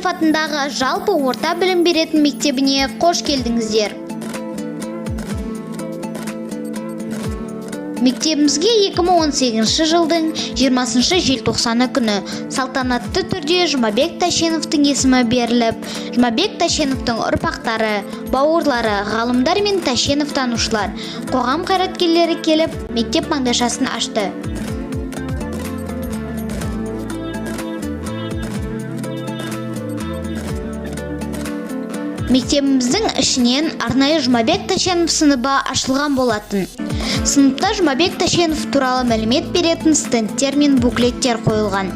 Тәшенов атындағы жалпы орта білім беретін мектебіне қош келдіңіздер. Мектебімізге 2018 жылдың 20 желтоқсаны күні салтанатты түрде Жұмабек Тәшеновтің есімі беріліп, Жұмабек Тәшеновтің ұрпақтары, бауырлары, ғалымдар мен Тәшенов танушылар, қоғам қайраткерлері келіп, мектеп маңдайшасын ашты. Мектебіміздің ішінен арнайы Жұмабек Тәшенов сыныбы ашылған болатын. Сыныпта Жұмабек Тәшенов туралы мәлімет беретін стендтер мен буклеттер қойылған.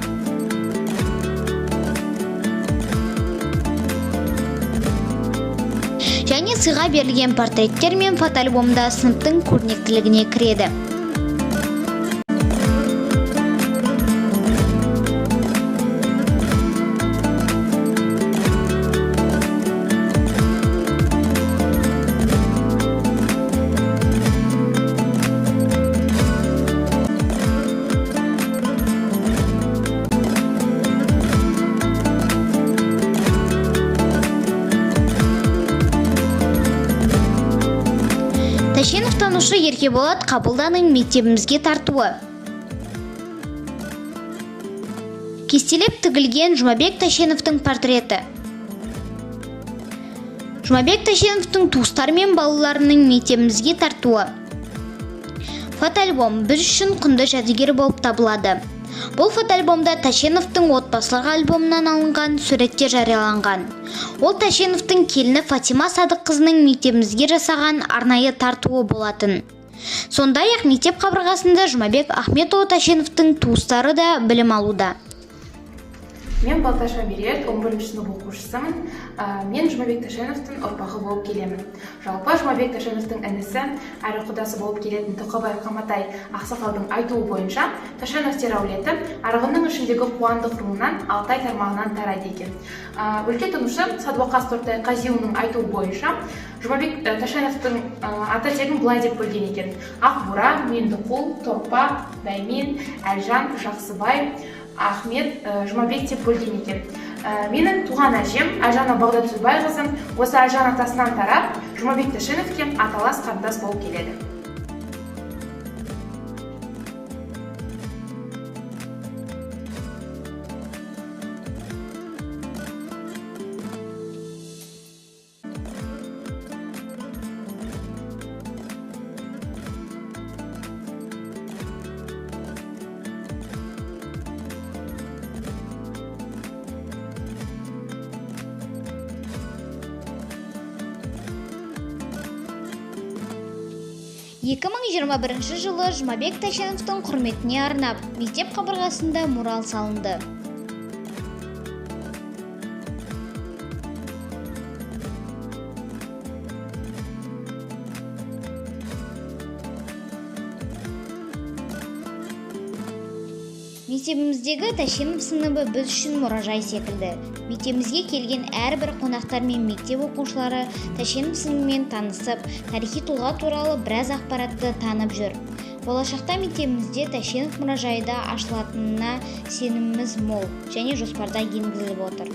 Және сыйға берілген портреттер мен фотоальбомда сыныптың көрнектілігіне кіреді. Тәшенов танушы Еркеболат Қабылданың мектебімізге тартуы. Кестелеп тігілген Жұмабек Тәшеновтің портреті. Жұмабек Тәшеновтің туыстары мен балаларының мектебімізге тартуы. Фотоальбом біз үшін құнды жәдігер болып табылады. Бұл фотоальбомда Тәшеновтің отбасылық альбомынан алынған суреттер жарияланған. Ол Тәшеновтің келіні Фатима Садыққызының мектебімізге жасаған арнайы тартуы болатын. Сондай-ақ мектеп қабырғасында Жұмабек Ахметұлы Тәшеновтің туыстары да білім алуда. Мен Балташева Меруерт, 11 сынып оқушысымын. Мен Жұмабек Тәшеновтің ұрпағы болып келемін. Жалпы Жұмабек Тәшеновтің інісі әрі құдасы болып келетін Тоқабай Қаматай ақсақалдың айтуы бойынша Тәшеновтер әулеті Арғынның ішіндегі Қуандық руынан Алтай тармағынан тарайды екен. Өлкетанушы Садуақас Тортай Қазиұлының айтуы бойынша Жұмабек Тәшеновтің ата тегін былай деп бөлген екен: Ақбура, Меңдіқұл, Торпа, Бәймен, Әлжан, Жақсыбай, Ахмет, Жұмабек деп бөлген екен. Менің туған әжем Әлжана Бағдатүзбайқызы осы Әлжан атасынан тарап Жұмабек Тәшеновке аталас қарындас болып келеді. 2021 жылы Жұмабек Тәшеновтің құрметіне арнап мектеп қабырғасында мурал салынды. Мектебіміздегі Тәшенов сыныбы біз үшін мұражай секілді. Мектебімізге келген әрбір қонақтар мен мектеп оқушылары Тәшенов сыныбымен танысып, тарихи тұлға туралы біраз ақпаратты танып жүр. Болашақта мектебімізде Тәшенов мұражайы да ашылатынына сеніміміз мол және жоспарда енгізіліп отыр.